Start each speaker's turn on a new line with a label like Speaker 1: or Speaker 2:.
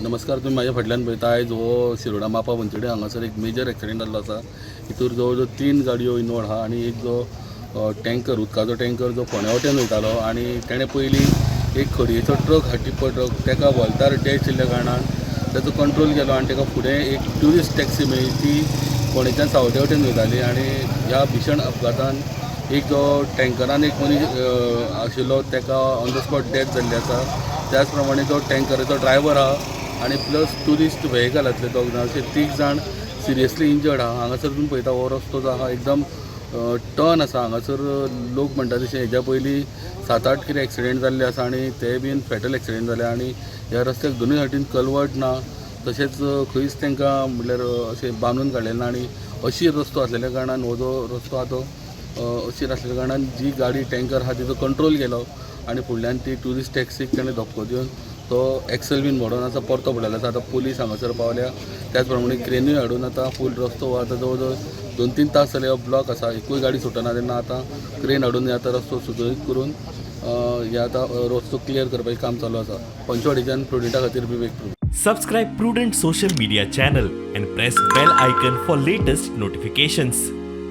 Speaker 1: नमस्कार. तुमी म्हाज्या फाटल्यान पळयता, आयज हो शिरोडा मापा पंचवडी हांगासर एक मेजर एक्सिडेंट जाल्लो आसा. हितूर जवळ जवळ तीन गाडयो इनवॉल्व आहा आनी एक जो टँकर, उदकाचो टँकर जो फोंड्या वटेन वयतालो आनी तेणें पयलीं एक खडयेचो ट्रक हा, टिप्पर ट्रक, तेका वोल्तार डॅश दिल्ल्या कारणान तेजो कंट्रोल गेलो आनी तेका फुडें एक ट्युरिस्ट टॅक्सी मेळ्ळी. ती फोंडेच्यान सावड्डे वटेन वयताली आनी ह्या भिशण अपघातान एक जो टँकरान एक मनीस आशिल्लो तेका ऑन the spot death जाल्ली आसा. त्याच प्रमाणे जो टँकराचो ड्रायवर आहा आनी प्लस ट्युरिस्ट व्हेकलांतले दोग जाण, अशे तीग जाण सिरियसली इंजर्ड आहा. हांगासर तुमी पळयता, हो रस्तो जो आहा एकदम टर्न आसा. हांगासर लोक म्हणटा तशें हेज्या पयलीं सात आठ कितें एक्सिडेंट जाल्ले आसा आनी ते बीन फेटल एक्सिडेंट जाले. आनी ह्या रस्त्याक दोनूय सायडीन कलवट ना, तशेंच खंयच तांकां म्हणल्यार अशें बांदून काडलें ना आनी अशीर रस्तो आसलेल्या कारणान, हो जो रस्तो आहा तो अशीर आसलेल्या कारणान जी गाडी टँकर आहा तिचो कंट्रोल गेलो आनी फुडल्यान ती ट्युरिस्ट टॅक्सीक तेणें धपको दिवन तो एक्सल बीन मोडून आसा परतो पडलेलो आसा. आतां पुलीस हांगासर पावल्या, त्याच प्रमाणे क्रेनूय हाडून आतां फूल रस्तो हो आतां जवळ जवळ 2-3 तास जाले हो ब्लॉक आसा, एकूय गाडी सुटना. तेन्ना आतां क्रेन हाडून हे आतां रस्तो सुचोयत करून हे आतां रस्तो क्लियर करपाचें काम चालू आसा. पंचवाडीच्यान प्रुडंटा खातीर विवेक Prabhu.
Speaker 2: Subscribe Prudent Social Media channel and press bell icon for latest notifications.